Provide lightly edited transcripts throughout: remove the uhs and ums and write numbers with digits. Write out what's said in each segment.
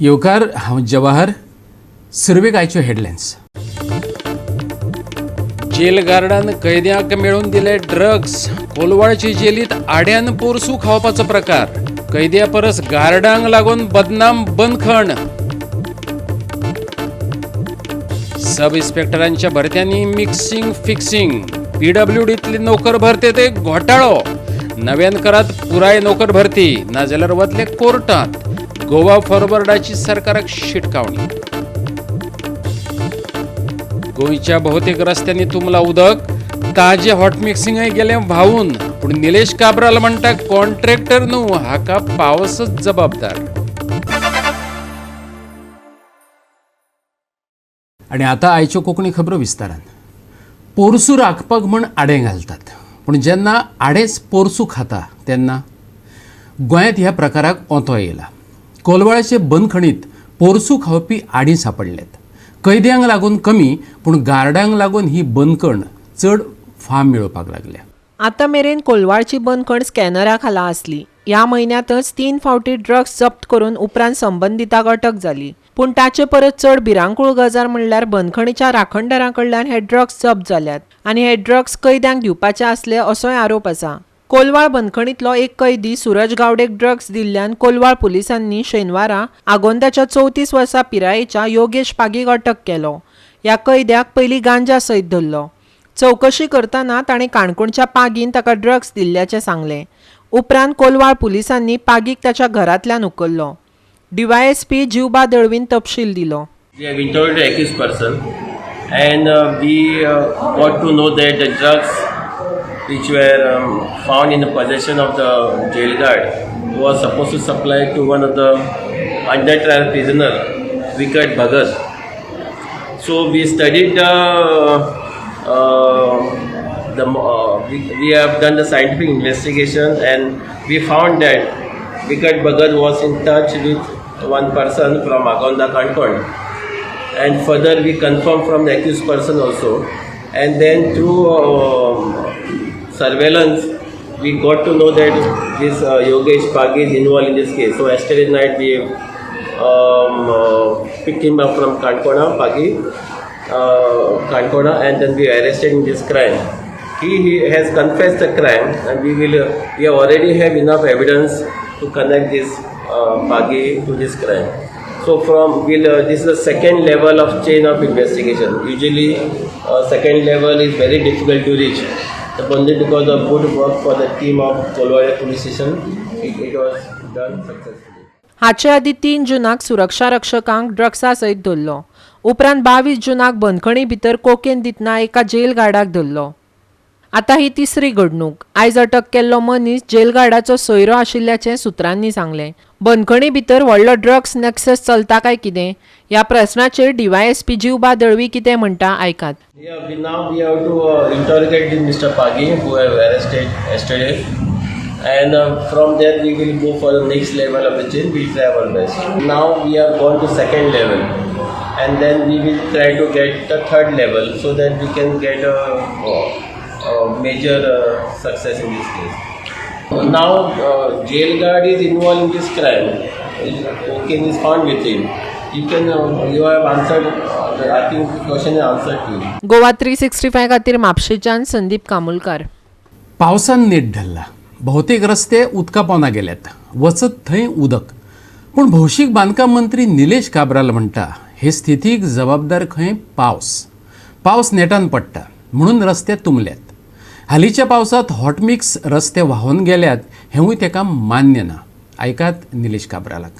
येवकार. हांव जवाहर. सुरवेक आयच्यो हेडलायन्स. जेल गार्डान कैद्यांक मेळून दिले ड्रग्स. कोलवाळचे जेलीत आड्यान पोरसू खावपाचो प्रकार. कैद्या परस गार्डांक लागून बदनाम बंदखण. सब इन्स्पेक्टरांच्या भरत्यांनी मिक्सिंग फिक्सिंग. पीडब्ल्यूडीतली नोकर भरतेत एक घोटाळो. नव्यान करात पुराय नोकर भरती, नाजाल्यार वतले कोर्टात. गोवा फॉरवर्डाची सरकाराक शिटकावणी. गोंयच्या बहुतेक रस्त्यांनी तुमला उदक. ताजे हॉट मिक्सिंगय गेलें व्हांवून. पूण निलेश काब्राल म्हणटा, कॉन्ट्रॅक्टर न्हू, हाका पावसच जबाबदार. आनी आतां आयच्यो कोंकणी खबरो विस्तारान. पोरसूं राखपाक म्हण आडें घालतात, पूण जेन्ना आडेच पोरसूं खाता तेन्ना? गोंयांत ह्या प्रकाराक ओतो येयला. कोलवाळचे बंदखणीत पोरसूं खावपी आडीं सांपडल्यात. कैद्यांक लागून कमी, पूण गार्डांक लागून ही बंदखण चड फाम मेळोवपाक लागल्या. आतां मेरेन कोलवाळची बंदखण स्कॅनरा खाला आसली. ह्या म्हयन्यांतच तीन फावटी ड्रग्स जप्त करून उपरांत संबंदिताक अटक जाली. पूण ताचे परस चड भिरांकूळ गजाल म्हणल्यार बंदखणीच्या राखणदारां कडल्यान हे ड्रग्स जप्त जाल्यात आनी हे ड्रग्स कैद्यांक दिवपाचे आसले असोय आरोप आसा. कोलवाळ बंदखणींतलो एक कैदी सुरज गावडेक ड्रग्स दिल्ल्यान कोलवाळ पुलिसांनी शेनवारा आगोंदाच्या 34 वर्सां पिरायेच्या योगेश पागीक अटक केलो. ह्या कैद्याक पयलीं गांजा सयत धरलो. चवकशी करतना ताणें काणकोणच्या पागीन ताका ड्रग्स दिल्ल्याचें सांगलें. उपरांत कोलवाळ पुलिसांनी पागीक ताच्या घरांतल्यान उखल्लो. डीवायएसपी जिवबा दळवीन तपशील दिलो. We have interviewed the accused person and we got to know that the drugs which were found in the possession of the jail guard was supposed to supply to one of the under trial prisoner, Vikat Bhagat. So we studied the we have done the scientific investigation and we found that Vikat Bhagat was in touch with one person from Agonda Kankon, and further we confirmed from the accused person also, and then through surveillance we got to know that this Yogesh Pagi is involved in this case. So yesterday night we picked him up from Kankona, Pagi, Kankona, and then we arrested in this crime. He has confessed the crime, and we have already have enough evidence to connect this Pagi to this crime. So from we'll this is the second level of chain of investigation. Usually, second level is very difficult to reach. But only because of good work for the team of Colvale Police Station, it was done successfully. हाचे आदीं 3 जुनाक सुरक्षा रक्षकांक ड्रग्सा सयत धरलो. उपरांत 22 जुनाक बंदखणी भितर cocaine दितना एका gel गार्डाक धरलो. आतां ही तिसरी घडणूक. आयज अटक केल्लो मनीस जेल गार्डाचो सोयरो आशिल्ल्याचें सुत्रांनी सांगलें. बंदखणी भितर व्हडलो ड्रग्स नॅक्सस चलता काय कितें, ह्या प्रस्नाचेर डीवायएसपी जिवबा दळवी कितें म्हणटा, आयकात. Yeah, now we have to interrogate this Mr. Pagi who have arrested yesterday, and from there we will go for the next level of the chain. We'll try our best. Now we have gone to second level, and then we will try to get the third level so that we can get a major success in this case. Now jail guard is involved in this crime. Cocaine is found with him. You have answered. I think the question is answered to you. Goa 365 खातीर म्हापशेंच्यान संदीप कामुलकार. पावसान नेट धरला. बहुतेक रस्ते उदका पोंदा गेल्यात. वचत थंय उदक. पूण भौशीक बांदकाम मंत्री निलेश काब्राल म्हणटा, हे स्थितीक जबाबदार खंय पावस. पावस नेटान पडटा म्हणून रस्ते तुंबल्यात. हालींच्या पावसांत हॉटमिक्स रस्ते व्हांवन गेल्यात, हेंवूय ताका मान्य ना. आयकात निलेश काब्रालाक.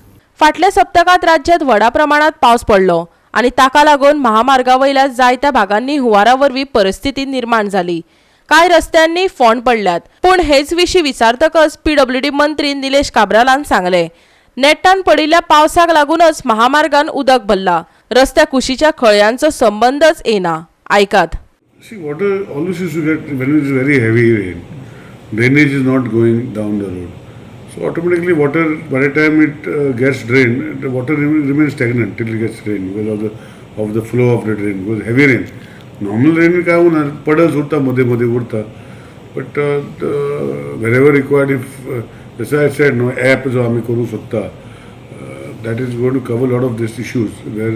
फाटल्या सप्तकांत राज्यात व्हडा प्रमाणात पावस पडलो आनी ताका लागून महामार्गा वयल्या जायत्या भागांनी हुंवारा वरवीं परिस्थिती निर्माण जाली. कांय रस्त्यांनी फोंड पडल्यात. पूण हेच विशीं विचारतकच पीडब्ल्यूडी मंत्री निलेश काब्रालान सांगलें, नेटान पडिल्ल्या पावसाक लागूनच महामार्गान उदक भरला. रस्त्या कुशीच्या खळयांचो संबंदच येना. आयकात. See, water always used to get when it is very heavy rain. Drainage is not going down the road. So automatically water, by the time it gets drained, the water remains stagnant till it gets drained because of the flow of the drain. Because heavy rain, normal rain काय होणार, पडस उरता, मध्ये मध्ये उरता. But wherever required, if जसं I said, no, app जो आमी करूंक सोदता, That is going to cover lot of this issues where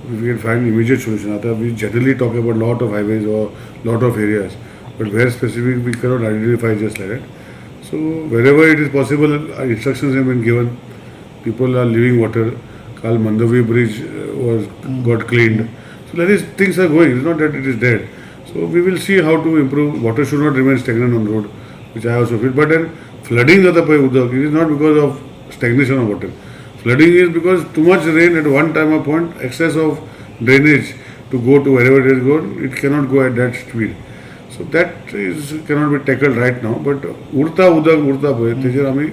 we can find immediate solution. आतां we generally talk about lot of highways or lot of areas, but where specific we cannot identify just like that. So wherever it is possible, instructions have been given. People are leaving water. काल Mandovi bridge was got cleaned. So that is, things are going. It's not that it is dead. So we will see how to improve. Water should not remain stagnant on road, which I also feel. But then flooding जाता पळय उदक, it is not because of stagnation of water. Flooding is because too much rain at one time or point, excess of drainage to go to wherever it is going, it cannot go at that speed. So that is cannot be tackled right now. But उरता उदक उरता पळय तेजेर आमी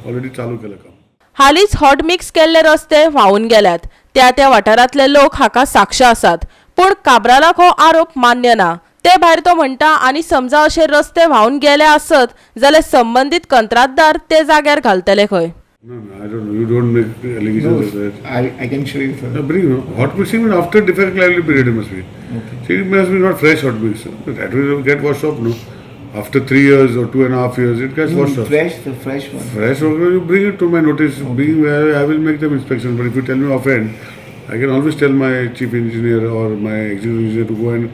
already चालू केलां काम. हालींच हॉट मिक्स केल्ले रस्ते व्हांवून गेल्यात. त्या त्या वाठारांतले लोक हाका साक्ष आसात. पूण काब्रालाक हो आरोप मान्य ना. ते भायर तो म्हणटा, आनी समजा अशे रस्ते व्हांवून गेले आसत जाल्यार संबंदीत कंत्राटदार ते जाग्यार घालतले खंय. No, I don't know. You don't make allegations of that. I can show you, sir. No, bring no. Hot mixing means after defect liability period it must be. Okay. See, it must be not fresh hot mix. That will get washed off, no. After 3 years or 2.5 years, it gets washed off. Fresh, the fresh one. Fresh, okay, you bring it to my notice. Bring, I will make them inspection. But if you tell me offhand, I can always tell my chief engineer or my executive engineer to go and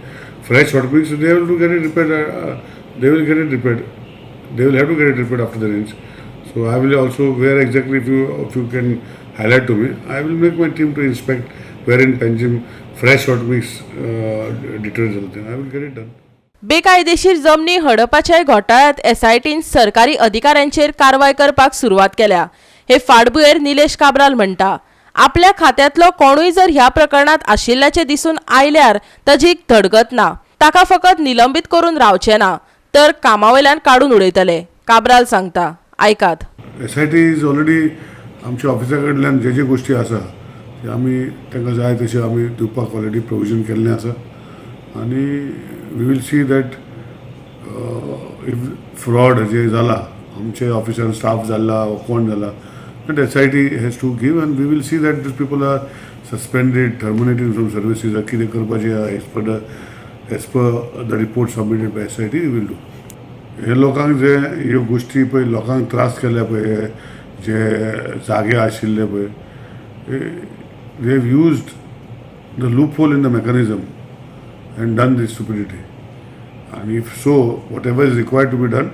fresh hot mix. They have to get it repaired. They will get it repaired. They will have to get it repaired after the rains. So I will also where exactly, if you can highlight to me, I will make my team to inspect where in Panjim fresh hot mix detergent. I will get it done. बेकायदेशीर जमनी हडपाच्या घोटाळ्यांत एसआयटीन सरकारी अधिकाऱ्यांचेर कारवाय करपाक सुरवात केल्या. हे फाटभुंयेर निलेश काब्राल म्हणटा, आपल्या खात्यांतलो कोणूय जर ह्या प्रकरणात आशिल्ल्याचें दिसून आयल्यार ताजी धडगत ना. ताका फकत निलंबीत करून रावचे ना, तर कामावयल्यान काडून उडयतले. काब्राल सांगता, आयकात. SIT is already आमच्या ऑफिसा कडल्यान जे जे गोश्टी आसा ते आमी तांकां जाय तशें आमी दिवपाक ऑलरेडी प्रोविजन केल्लें आसा आनी we will see that if fraud जे जाला आमचे ऑफिसान स्टाफ जाला वा कोण जाला, that SIT has to give and we will see that these people are suspended, terminated from services, कितें करपाचें as per the report submitted by SIT, we will do. हे लोकांक जे ह्यो गोश्टी पळय लोकांक त्रास केल्या पळय, हे जे जागे आशिल्ले पळय, they have used the loophole in the mechanism and done this stupidity. आनी if so, whatever is required to be done,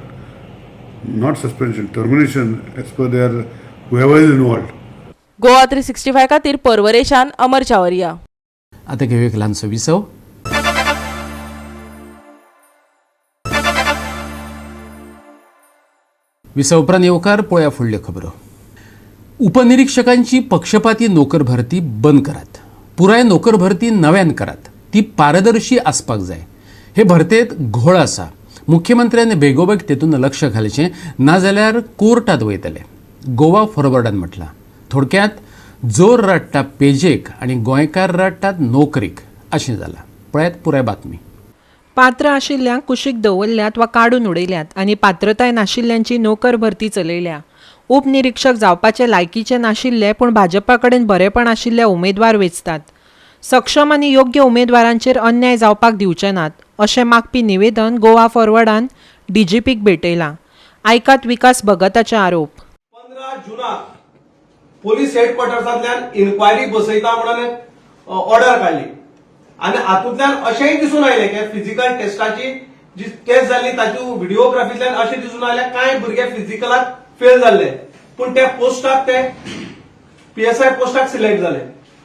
not suspension, termination as per their whoever is involved. Goa 365 खातीर पर्वरेच्यान अमर चावरिया. आता घेऊया एक ल्हानसो विसव. विसव उपरांत येवकार. पळोवया फुडल्यो खबरो. उपनिरीक्षकांची पक्षपाती नोकर भरती बंद करात. पुराय नोकर भरती नव्यान करात. ती पारदर्शी आसपाक जाय. हे भरतेत घोळ आसा. मुख्यमंत्र्यान बेगोबेग तेतून लक्ष घालचें, नाजाल्यार कोर्टात वयतले, गोवा फॉरवर्डान म्हटलां. थोडक्यात, जोर रडटा पेजेक आनी गोंयकार रडटात नोकरीक अशें जालां. पळयात पुराय बातमी. पात्र आशिल्ल्यांक कुशीक दवरल्यात वा काडून उडयल्यात आनी पात्रताय नाशिल्ल्यांची नोकर भरती चलयल्या. उपनिरीक्षक जावपाचे लायकीचे नाशिल्ले पूण भाजपा कडेन बरेपण आशिल्ले उमेदवार वेंचतात. सक्षम आनी योग्य उमेदवारांचेर अन्याय जावपाक दिवचे नात अशें मागपी निवेदन गोवा फॉरवर्डान डीजीपीक भेटयलां. आयकात विकास भगताचे आरोप. 15 जुनाक पोलीस हेडक्वॉर्टर्सांतल्यान इन्क्वायरी बसयता म्हणून ऑर्डर काडली आनी हातूंतल्यान अशेंय दिसून आयलें की फिजिकल टेस्टाची जी टेस्ट जाल्ली ताची व्हिडिओग्राफींतल्यान अशें दिसून आयलें, कांय भुरगे फिजिकलाक फेल जाल्ले पूण त्या पोस्टाक ते पीएसआय पोस्टाक सिलेक्ट जाले.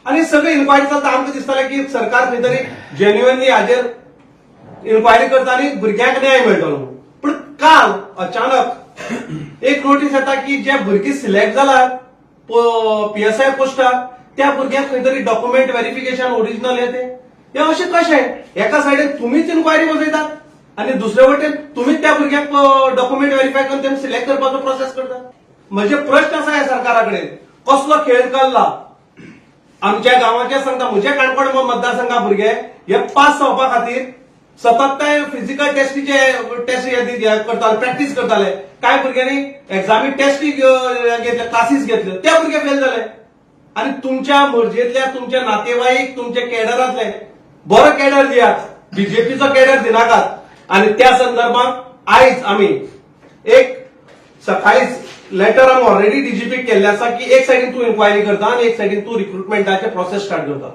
आनी सगळी इन्क्वायरी चलता. आमकां दिसतालें की सरकार खंय तरी जेन्युअनली हाजेर इन्क्वायरी करता आनी भुरग्यांक न्याय मेळटलो म्हणून. पूण काल अचानक एक नोटीस येता की जे भुरगीं सिलेक्ट जालात पीएसआय पोस्टाक त्या भुरग्यांक खंय तरी डॉक्युमेंट व्हेरिफिकेशन ओरिजिनल येते. हे अशें कशें? एका सायडीन तुमीच इन्क्वायरी बसयतात आनी दुसरे वटेन तुमीच त्या भुरग्यांक डॉक्युमेंट व्हेरीफाय करून तेमी सिलेक्ट करपाचो प्रोसेस करता. म्हजे प्रश्न आसा ह्या सरकारा कडेन, कसलो खेळ चल्ला? आमच्या गांवाचे सांगता, म्हज्या काणकोण मतदारसंघा भुरगे हे पास जावपा खातीर सतत ते फिजिकल टेस्टीचे टेस्ट हे करताले, प्रॅक्टीस करताले. कांय भुरग्यांनी एग्जामी टेस्टी घेतले, क्लासीस घेतले, ते भुरगे फेल जाले. आनी तुमच्या मर्जेंतल्या, तुमच्या नातेवाईक, तुमच्या केडरांतले बरो केडर दियात, बीजेपीचो केडर दिनाकात. आनी त्या संदर्भात आयज आमी एक सकाळीच लेटर आमी ऑलरेडी डीजीपीक केल्लें आसा की एक सायडीन तूं इन्क्वायरी करता आनी एक सायडीन तूं रिक्रुटमेंटाचे प्रोसेस स्टार्ट करता.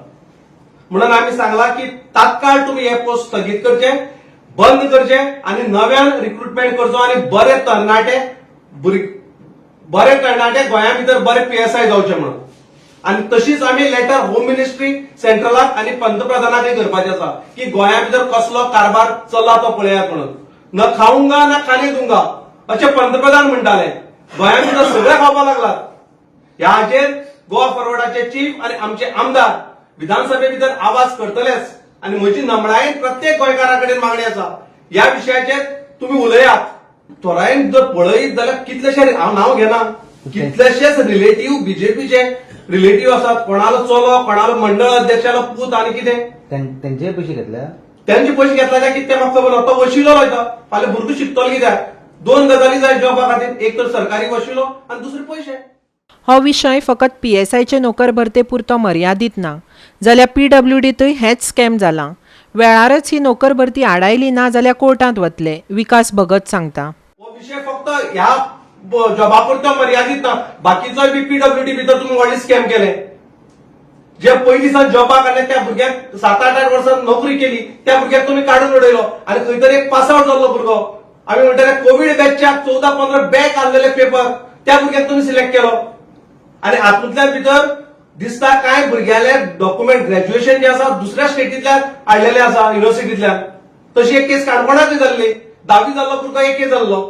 म्हणून आमी सांगला की तात्काळ तुमी हे पोस्ट स्थगीत करचे, बंद करचे आनी नव्यान रिक्रुटमेंट करचो आनी बरे तरणाटे बरे तरणाटे गोंया भितर बरे पीएसआय जावचे म्हणून. आनी तशीच आमी लेटर होम मिनिस्ट्री सेंट्रलाक आनी पंतप्रधानाकय करपाचें आसा की गोंया भितर कसलो कारभार चल्ला तो पळयात म्हणून. न खाऊंगा ना खाने दूंगा अशें पंतप्रधान म्हणटाले. गोंया भितर सगळे खावपाक लागलात. ह्या हाजेर गोवा फॉरवर्डाचे चीफ आनी आमचे आमदार विधानसभे भितर आवाज करतलेच. आनी म्हजी नमळायेन प्रत्येक गोंयकारा कडेन मागणी आसा, ह्या विशयाचेर तुमी उलयात. थोरायेन जर पळयत जाल्यार कितलेशे, हांव नांव घेना, कितलेशेच रिलेटीव बीजेपीचे रिलेटीव आसात. कोणालो चलो, कोणालो मंडळ अध्यक्षालो पूत आनी कितें. तेंचेय पयशे घेतल्या. त्यांचे पयशे घेतला काय कितें म्हाका खबर ना. तो वशिलो लायता. फाल्यां भुरगो शिकतलो कित्याक? दोन गजाली जाय जॉबा खातीर, एक तर सरकारी वशिलो आनी दुसरे पयशे. हो विशय फकत पीएसआयचे नोकर भरते पुरतो मर्यादीत ना, जाल्यार पीडब्ल्यूडीतूय हेंच स्कॅम जालां. वेळारच ही नोकर भरती आडायली ना जाल्यार कोर्टांत वतले, विकास भगत सांगता. हो विशय फक्त ह्या जॉबा पुरतो मर्यादीत ना, बाकीचोय बी पीडब्ल्यूडी भितर तुमी व्हडले स्कॅम केले. जे पयलीं सावन जॉबाक आसले त्या भुरग्याक 7-8 वर्सां नोकरी केली त्या भुरग्याक तुमी काडून उडयलो आनी खंय तरी एक पास आवट जाल्लो भुरगो, आमी म्हणटाले कोवीड बॅचच्या 14-15 बॅक आसलेले पेपर, त्या भुरग्याक तुमी सिलेक्ट केलो. आनी हातूंतल्यान भितर दिसता कांय भुरग्याले डॉक्युमेंट ग्रॅज्युएशन जे आसा दुसऱ्या स्टेटींतल्यान हाडलेले आसा, युनिव्हर्सिटींतल्यान. तशी एक केस काणकोणांतय जाल्ली, 10वी जाल्लो भुरगो एक जाल्लो.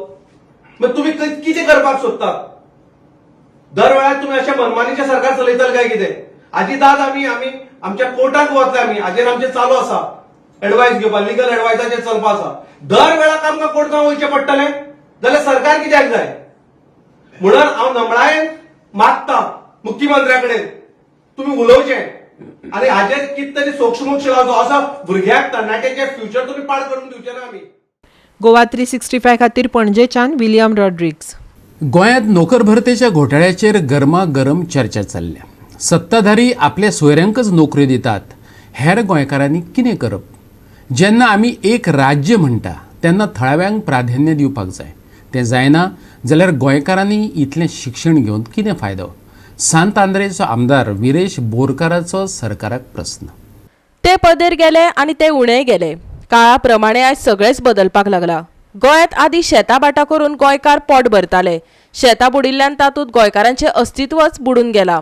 मग तुमी कितें करपाक सोदतात? दर वेळार तुमी अशा मनमानीचें सरकार चलयतले काय कितें? हाजी दाद आमी आमी आमच्या कोर्टाक वतले. आमी हाजेर आमचें चालू आसा एडवायस घेवपाक, लिगल एडवायसाचेर चलपा आसा. दर वेळाक आमकां कोर्टान वयचें पडटलें जाल्यार सरकार कित्याक जाय? म्हणून हांव नमळायेन मागता मुख्यमंत्र्या कडेन, तुमी उलोवचें आनी हाजेर कितें तरी सोक्षमोक्ष लावचो. असो भुरग्याक तरणाट्याचें फ्युचर तुमी पाड करून दिवचे ना आमी. गोवा 365 खातीर पणजेच्यान विलियम रॉड्रिग्स. गोंयांत नोकर भरतेच्या घोटाळ्याचेर गरमागरम चर्चा चल्ल्या. सत्ताधारी आपल्या सोयऱ्यांकच नोकऱ्यो दितात, हेर गोंयकारांनी कितें करप? जेन्ना आमी एक राज्य म्हणटा तेन्ना थळाव्यांक प्राधान्य दिवपाक जाय. तें जायना जाल्यार गोंयकारांनी इतलें शिक्षण घेवन कितें फायदो? सांत आंद्रेचो आमदार विरेश बोरकाराचो सरकाराक प्रस्न. ते पदेर गेले आनी ते उणेय गेले. काळा प्रमाणे आयज सगळेंच बदलपाक लागला. गोंयांत आदी शेतां भाटां करून गोंयकार पोट भरताले. शेतां बुडिल्ल्यान तातूंत गोंयकारांचें अस्तित्वच बुडून गेलां.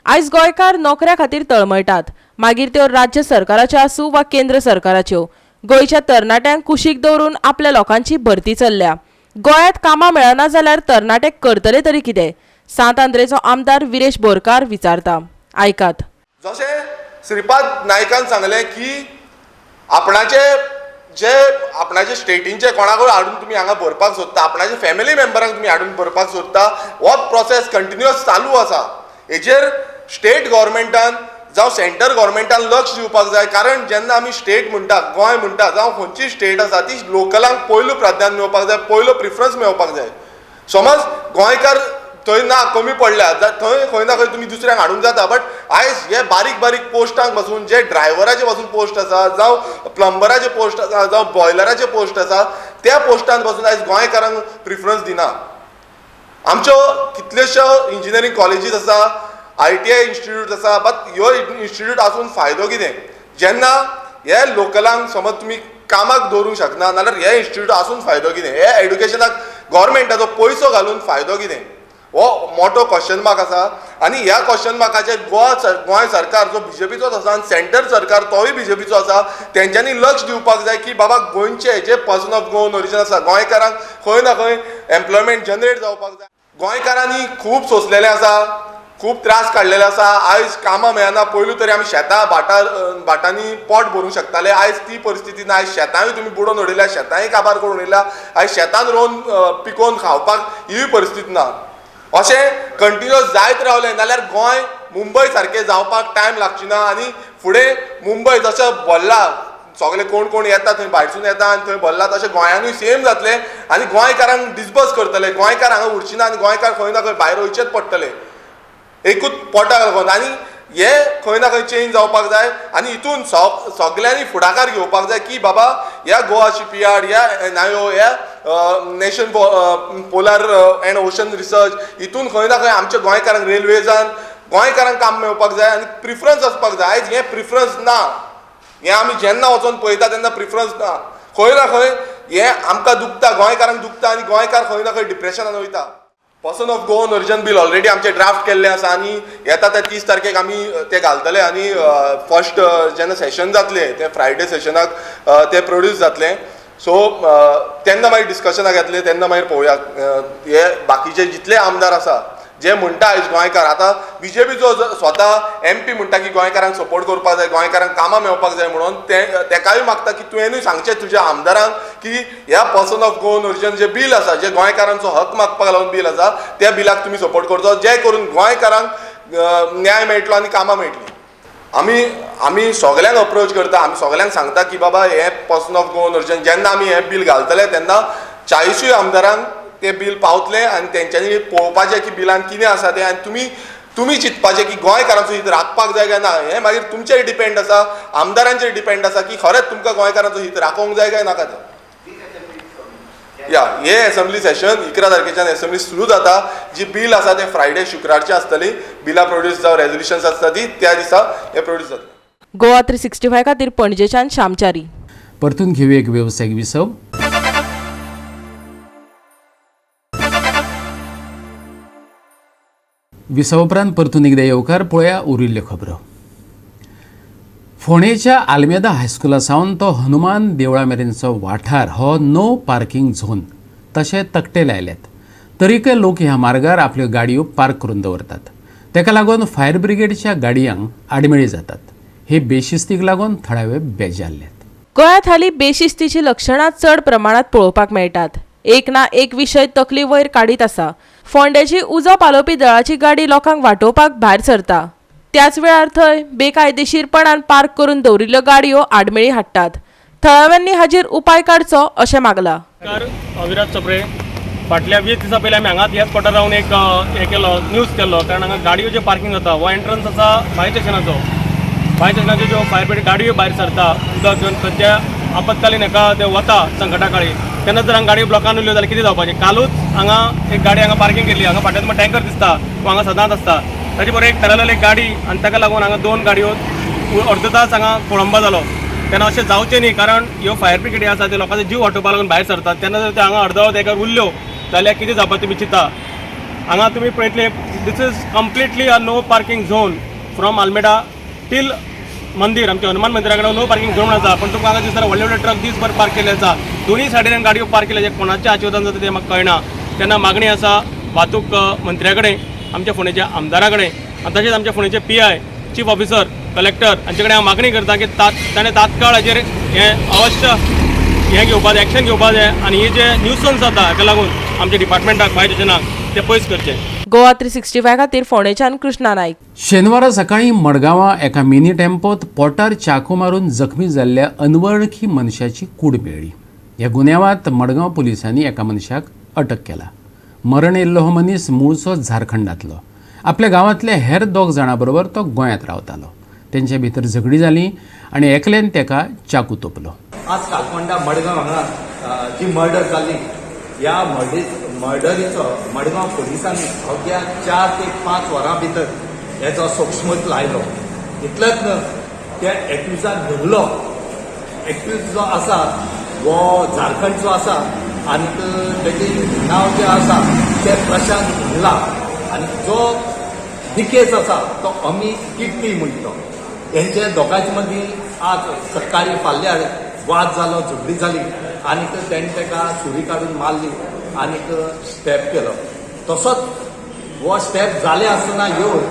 आयज गोंयकार नोकऱ्या खातीर तळमळटात, मागीर त्यो राज्य सरकाराच्यो आसूं वा केंद्र सरकाराच्यो. गोंयच्या तरणाट्यांक कुशीक दवरून आपल्या लोकांची भरती चल्ल्या. गोंयांत कामां मेळना जाल्यार तरणाटे करतले तरी कितें? सांत आंद्रेचो आमदार विरेश बोरकार विचारता, आयकात. जशें श्रीपाद नायकान सांगलें की आपणाचे जे आपणाचे स्टेटींचे कोणाकूय हाडून तुमी हांगा भरपाक सोदता, आपणाचे फॅमिली मेंबरांक तुमी हाडून भरपाक सोदता, हो प्रोसेस कंटिन्युअस चालू आसा. हेजेर स्टेट गव्हर्मेंटान जावं सेंटर गव्हर्मेंटान लक्ष दिवपाक जाय. कारण जेन्ना आमी स्टेट म्हणटा, गोंय म्हणटा, जावं खंयची स्टेट आसा ती लोकलांक पयलो प्राधान्य मेळपाक जाय, पयलो प्रिफरन्स मेळपाक जाय. समज गोंयकार थंय ना, कमी पडल्या, थंय खंय ना खंय तुमी दुसऱ्यांक हाडूंक जाता. बट आयज हे बारीक बारीक पोस्टांक पासून, जे ड्रायव्हराचे पासून पोस्ट आसा, जावं प्लंबराचे पोस्ट आसा, जावं बॉयलराचे पोस्ट आसा, त्या पोस्टान पासून आयज गोंयकारांक प्रिफरन्स दिना. आमच्यो कितल्योश्यो इंजिनियरींग कॉलेजीस आसा, ITI institute आसा, बट ह्यो इन्स्टिट्यूट आसून फायदो कितें जेन्ना हे लोकलांक समज तुमी कामाक दवरूंक शकना, नाल्यार हे इन्स्टिट्यूट आसून फायदो कितें? हे एड्युकेशनाक गव्हर्मेंटाचो पयसो घालून फायदो कितें? हो मोठो क्वेश्चन मार्क आसा. आनी ह्या क्वेश्चन मार्काचेर गोंय सरकार जो बीजेपीचोच आसा आनी सेंटर सरकार तोय बीजेपीचो आसा, तेंच्यांनी लक्ष दिवपाक जाय की बाबा गोंयचे जे पर्सन ऑफ गोवन ओरिजन आसा, गोंयकारांक खंय ना खंय एम्प्लॉयमेंट जनरेट जावपाक जाय. गोंयकारांनी खूब सोंसलेलें आसा, खूब त्रास काडलेले आसा. आयज कामां मेळना. पयलू तरी आमी शेतां भाटांनी पोट भरूंक शकताले, आयज ती परिस्थिती ना. आयज शेतांय तुमी बुडोवन उडयल्या, शेतांय काबार करून उडयल्या. आयज शेतान रोवन पिकोवन खावपाक हीय परिस्थिती ना. अशें कंटिन्युअस जायत रावलें जाल्यार गोंय मुंबय सारकें जावपाक टायम लागची ना. आनी फुडें मुंबय जशें भरला, सगळे कोण कोण येता थंय भायरसून येता आनी थंय भरला, तशें गोंयानूय सेम जातलें आनी गोंयकारांक डिसबस करतले. गोंयकार हांगा उरचे ना आनी गोंयकार खंय ना खंय भायर वयचेच पडटले, एकूच पोटाक लागून. आनी हे खंय ना खंय चेंज जावपाक जाय आनी हितून सगल्यांनी फुडाकार घेवपाक जाय की बाबा ह्या गोवा शिपयार्ड, ह्या एनआयओ, ह्या nation polar and ocean research हितून खंय ना खंय आमच्या गोंयकारांक रेल्वेजान गोंयकारांक काम मेळपाक जाय आनी प्रिफरन्स आसपाक जाय. आयज हें प्रिफरन्स ना, हें आमी जेन्ना वचोन पळयता तेन्ना प्रिफरन्स ना. खंय ना खंय हें आमकां दुखता, गोंयकारांक दुखता आनी गोंयकार खंय ना खंय डिप्रेशनान वयता. Person of Goan origin bill already आमचें ड्राफ्ट केल्लें आसा आनी येता त्या 30 तारखेक आमी तें घालतले आनी फर्स्ट जेन्ना सेशन जातलें तें फ्रायडे सेशनाक तें प्रोड्यूस जातलें. सो तेन्ना मागीर डिस्कशनाक येतलें, तेन्ना मागीर पळोवया हे बाकीचे जितले आमदार आसा जे म्हणटा आयज गोंयकार. आतां बीजेपीचो स्वता एमपी म्हणटा की गोंयकारांक सपोर्ट करपाक जाय, गोंयकारांक कामां मेळपाक जाय म्हणून ते तेकाय मागता की तुवेंनूय सांगचें तुज्या आमदारांक की ह्या person of Goan origin J bill आसा, जे गोंयकारांचो हक मागपाक लागून बील आसा, त्या बिलाक तुमी सपोर्ट करचो, जे करून गोंयकारांक न्याय मेळटलो आनी कामां मेळटलीं. आमी आमी सगल्यांक अप्रोच करता, आमी सगल्यांक सांगता की बाबा हें पर्सन ऑफ गोवन ओरिजन जेन्ना आमी हें बील घालतले तेन्ना 40 आमदारांक तें बील पावतलें आनी तेंच्यांनी पळोवपाचें की बिलान कितें आसा तें आनी तुमी तुमी चिंतपाचें की गोंयकारांचो हित राखपाक जाय काय ना हें मागीर तुमचेर डिपेंड आसा, आमदारांचेर डिपेंड आसा की खरेंच तुमकां गोंयकारांचो हित राखोवंक जाय काय नाका तें. या हे एसेंब्ली सेशन 11 तारखेच्यान एसेंब्ली सुरू जाता. जी बील आसा तें फ्रायडे शुक्रारचें आसतली, बिलां प्रोड्यूस जावं रेजोल्युशन्स आसता ती त्या दिसा हें प्रोड्यूस जातलें. गोवा 365 खातीर पणजेच्यान श्यामचारी. परतून घेवया एक वेवसायीक विसव. विसवा उपरांत परतून एकदा येवकार. पळया उरिल्ल्यो खबरो. फोंडेच्या आल्मेदा हायस्कुला सावन तो हनुमान देवळा मेरेनचो वाठार हो नो पार्किंग झोन तशें तकटे लायल्यात, तरीकय लोक ह्या मार्गार आपल्यो गाडयो पार्क करून दवरतात. ताका लागून फायर ब्रिगेडच्या गाडयांक आडमेळी जातात. हे बेशिस्तीक लागून थळावे बेजारल्यात. गोंयांत हालीं बेशिस्तीची लक्षणां चड प्रमाणांत पळोवपाक मेळटात. एक ना एक विशय तकली वयर काडीत आसा. फोंडेची उजो पालोवपी दळाची गाडी लोकांक वाटोवपाक भायर सरता, त्याच वेळार थंय बेकायदेशीरपणान पार्क करून दवरिल्ल्यो गाडयो आडमेळी हाडटात. थळाव्यांनी हाजेर उपाय काडचो अशें मागलां. अविराज चपरे, फाटल्या 20 दिसां पयलीं आमी हांगाच ह्याच स्पॉटार रावन एक हें केलो, न्यूज केल्लो. कारण हांगा गाडयो जे पार्किंग जाता हो एंट्रन्स आसा फायर स्टेशनाचो. फायर स्टेशनाच्यो ज्यो फायर ब्रिगेड गाडयो भायर सरता उदक घेवन खंयच्या आपत्कालीन हेका ते वता संकटा काळी, तेन्ना जर हांगा गाडयो ब्लॉकान उरल्यो जाल्यार कितें जावपाचें. कालूच हांगा एक गाडी हांगा पार्किंग केल्ली, हांगा फाटल्यान तुमकां टँकर दिसता, तो हांगा सदांच आसता. ताचे बरोबर एक पॅरलल एक गाडी आनी ताका लागून हांगा 2 गाडयो अर्द तास हांगा खोळंबा जालो. तेन्ना अशें जावचें न्ही, कारण ह्यो फायर ब्रिगेडी आसा ते लोकांचो जीव वाटोवपा लागून भायर सरतात. तेन्ना जर ते हांगा अर्द वर एकार उरल्यो जाल्यार कितें जावपाचें तुमी चिंता. हांगा तुमी पळयतले, this is completely a no parking zone from Almeida till मंदीर. आमच्या हनुमान मंदिरा कडेन नो पार्किंग झोन आसा, पूण तुमकां हांगा दिसतना व्हडले व्हडले ट्रक दीसभर पार्क केल्ले आसा. दोनूय सायडीन गाडयो पार्क केल्ले, कोणाच्या आशिर्वादान जाता तें म्हाका कळना. तेन्ना मागणी आसा वाहतूक मंत्र्या कडेन, आमच्या फोंडेच्या आमदारा कडेन आनी तशेंच आमच्या फोंडेचे PI, chief officer, collector हांचे कडेन हांव मागणी करता की ताणें तात्काळ हाजेर हें अवश्य हें घेवपा जाय, एक्शन घेवपा जाय आनी हे जे न्यूसन्स जाता हाका लागून आमच्या डिपार्टमेंटाक फायर स्टेशनाक ते पयस करचे. गोवा 365 खातीर फोंडेच्यान कृष्णा नायक. शेनवारा सकाळीं मडगांवां एका मिनी टेम्पोत पोटार चाकू मारून जखमी जाल्ल्या अनवळखी मनशाची कूड मेळ्ळी. ह्या गुन्यांवांत मडगांव पुलिसांनी एका मनशाक अटक केला. मरण येयल्लो हो मनीस मूळचो झारखंडांतलो. आपल्या गांवांतल्या हेर 2 जाणां बरोबर तो गोंयांत रावतालो. तेंच्या भितर झगडी जाली आनी एकल्यान तेका चाकू तोपलो. आज कालकोंडा मडगांव हांगा जी मर्डर जाली, ह्या मर्डरीचो मडगांव पुलिसांनी अवघ्या 4 ते 5 वरां भितर हेचो सोक्षमत लायलो. इतलेंच न्हय, त्या एक्युजाक धरलो. एक्युज जो आसा हो झारखंडचो आसा आनी तेजें नांव जें आसा तें प्रशांत हुंगला आनी जो दिकेज आसा तो अमीत किट्टी म्हणटा. हेंचे दोगांचे मदीं आज सकाळीं फाल्यां वाद जालो, झगडी जाली आनी तेणें ताका सुरी काडून मारली आनी स्टॅप केलो. तसोच हो स्टॅप जाले आसतना येवन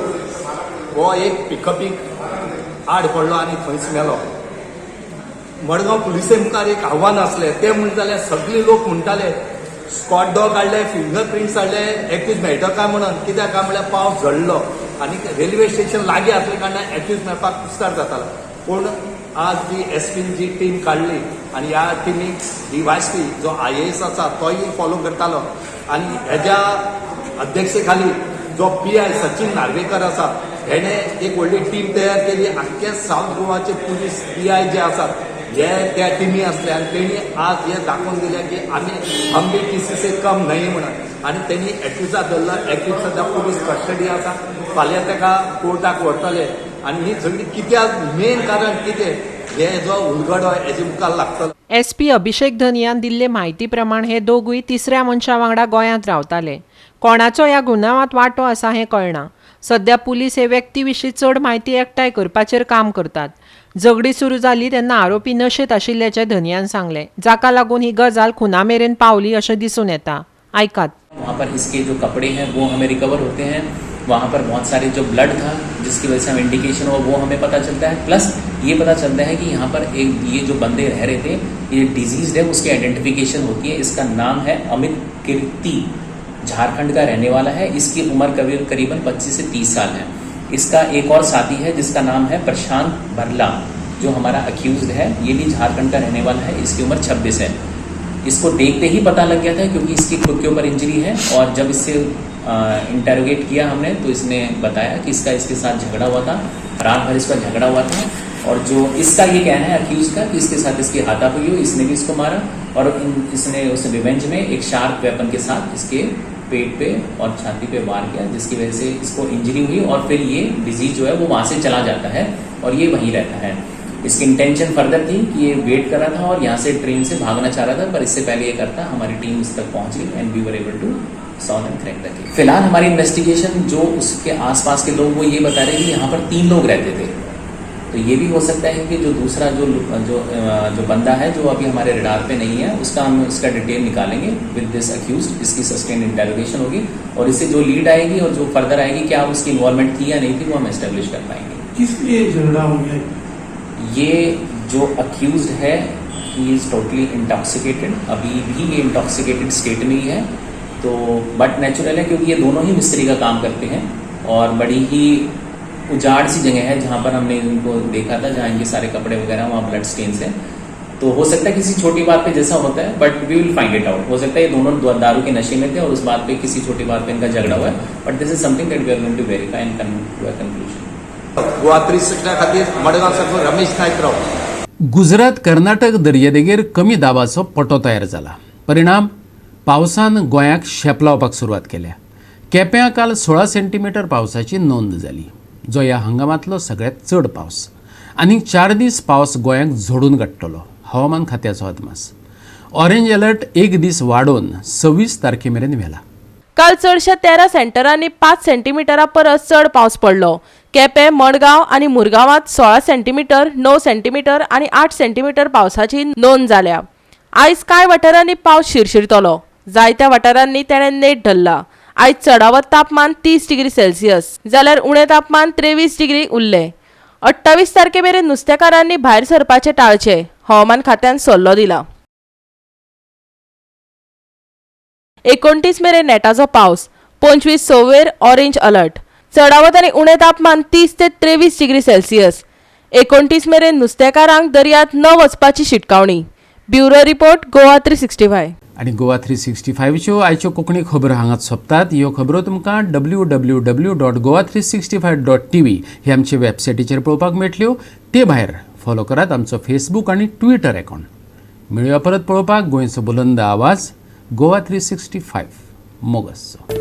हो एक पिकअपीक आड पडलो आनी थंयच मेलो. मडगांव पुलिसे मुखार एक आव्हान आसलें, तें म्हणटा जाल्यार सगळे लोक म्हणटाले स्कॉट डॉग हाडले, फिंगर प्रिंट्स हाडले, एक्यूज मेळटा काय म्हणून. कित्याक काय म्हणल्यार पावस झडलो आनी रेल्वे स्टेशन लागीं आसले कारणान एक्यूज मेळपाक कुस्तार जातालो. पूण आज जी एसपीन जी टीम काडली आनी ह्या टिमीक डीवायएसपी जो IAS आसा तोय फॉलो करतालो आनी हेज्या अध्यक्षे खाली जो PI Sachin Narvekar आसा हेणे एक व्हडली टीम तयार केली. आख्खे सावथ गोवाचे पुलीस पीआय जे आसात हे त्या टिमी आसले आनी तेणी आज हे दाखोवन दिलें की आमी हम भी किसी से कम नहीं म्हणून. आनी तेणी एक्युजा धरला. एक्यूज सद्या पुलीस कस्टडी आसा. फाल्यां ताका कोर्टाक व्हरतले आनी ही सगळी कित्याक मेन कारण कितें हे जो उलगडो हेजे मुखार लागतलो. एसपी अभिषेक धनियान दिल्ले म्हायती प्रमाण हे दोगूय तिसऱ्या मनशा वांगडा गोंयांत रावताले. कोणाचो ह्या गुन्यांवांत वांटो आसा हें कळना. सध्या पुलीस हे व्यक्ती विशीं चड म्हायती एकठांय करपाचेर काम करतात. झगडी सुरू जाली तेन्ना आरोपी नशेंत आशिल्ल्याचें धनियान सांगलें, जाका लागून ही गजाल खुना मेरेन पावली अशें दिसून येता. आयकात. वहाँ पर इसके जो कपड़े हैं वो हमें रिकवर होते हैं. वहाँ पर बहुत सारे जो ब्लड था जिसकी वजह से हमें इंडिकेशन हुआ वो हमें पता चलता है. प्लस ये पता चलता है कि यहाँ पर एक ये जो बंदे रह रहे थे ये डिजीज है, उसकी आइडेंटिफिकेशन होती है. इसका नाम है अमित कीर्ति, झारखंड का रहने वाला है. इसकी उम्र करीब करीबन 25 से 30 साल है. इसका एक और साथी है जिसका नाम है प्रशांत भरला, जो हमारा अक्यूज्ड है, ये भी झारखंड का रहने वाला है. इसकी उम्र 26 है. इसको देखते ही पता लग गया था क्योंकि इसकी खुद के ऊपर इंजरी है. और जब इससे इंटेरोगेट किया हमने तो इसने बताया कि इसका इसके साथ झगड़ा हुआ था, रात भर इसका झगड़ा हुआ था. और जो इसका ये कहना है अक्यूज का कि इसके साथ इसकी हाथापाई हुई, इसने भी इसको मारा और इसने उस रिवेंज में एक शार्प वेपन के साथ इसके पेट पे और छाती पे वार किया, जिसकी वजह से इसको इंजरी हुई और फिर ये डिजीज जो है वो वहाँ से चला जाता है और ये वहीं रहता है. इसकी इंटेंशन फर्दर थी कि ये वेट कर रहा था और यहाँ से ट्रेन से भागना चाह रहा था, पर इससे पहले ये करता हमारी टीम उस तक पहुंच गई and we were able to solve and crack the case. फिलहाल हमारी इन्वेस्टिगेशन जो उसके आसपास के लोग वो ये बता रहे हैं कि यहाँ पर 3 लोग रहते थे, तो ये भी हो सकता है कि जो दूसरा जो जो जो बंदा है जो अभी हमारे रडार पे नहीं है उसका हम उसका डिटेल निकालेंगे विद this accused. इसकी सस्टेन इंटेरोगेशन होगी और इससे जो लीड आएगी और जो फर्दर आएगी क्या उसकी इन्वॉल्वमेंट थी या नहीं थी वो हम एस्टेब्लिश कर पाएंगे. किस लिए झगड़ा हो गया? ये जो अक्यूज्ड है he is totally intoxicated, अभी भी ये इंटॉक्सिकेटेड स्टेट में ही है. तो बट नेचुरल है क्योंकि ये दोनों ही मिस्त्री का काम करते हैं और बड़ी ही उजाड़ सी जगह है जहाँ पर हमने इनको देखा था, जहाँ इनके सारे कपड़े वगैरह वहाँ ब्लड स्टेन्स हैं. तो हो सकता है किसी छोटी बात पे जैसा होता है, but we will find it out. हो सकता है ये दोनों दारू के नशे में थे और उस बात पे किसी छोटी बात पे इनका झगड़ा हुआ है, but this is something that we are going to verify and come to a conclusion. Goa 360 खातीर मडगांव साकून रमेश नायक राव. गुजरात कर्नाटक दर्यादेगेर कमी दाबाचो पटो तयार जाला. परिणाम पावसान गोंयाक शेप लावपाक सुरवात केल्या. केप्यां काल 16 सेंटीमिटर पावसाची नोंद जाली, जो ह्या हंगामांतलो सगळ्यांत चड पावस. आनीक 4 दीस पावस गोंयाक झोडून काडटलो, हवामान खात्याचो अदमास. ऑरेंज अलर्ट 1 दीस वाडोवन 26 तारखे मेरेन व्हेला. काल चडशा 13 सेंटरांनी 5 सेंटीमिटरा परस चड पावस पडलो. केपें, मडगांव आनी मुरगांवांत 16 सेंटीमिटर, 9 सेंटीमिटर आनी 8 सेंटीमिटर पावसाची नोंद जाल्या. आयज कांय वाठारांनी पावस शिरशिरतलो. जायत्या वाठारांनी तेणें नेट धरला. आयज चडावत तापमान 30 डिग्री सेल्सियस जाल्यार उणें तापमान 23 डिग्री उरलें. 28 तारखे मेरेन नुस्तेकारांनी भायर सरपाचें टाळचें, हवामान खात्यान सल्लो दिला. 29 मेरेन नेटाचो पावस, 25 सवेर ऑरेंज अलर्ट. चडावत आनी उणें तापमान 30 ते 23 डिग्री सेल्सियस. 29 मेरेन नुस्तेकारांक दर्यांत न वचपाची शिटकावणी. Bureau report, Goa 365. आनी गोवा 365च्यो आयच्यो कोंकणी खबरो हांगाच सोंपतात. ह्यो खबरो तुमकां www.goa365.tv हे आमचे वेबसायटीचेर पळोवपाक मेळटल्यो. ते भायर फॉलो करात आमचो फेसबूक आनी ट्विटर अकावंट. मेळुया परत पळोवपाक गोंयचो बुलंद आवाज गोवा 365. मोग आसचो.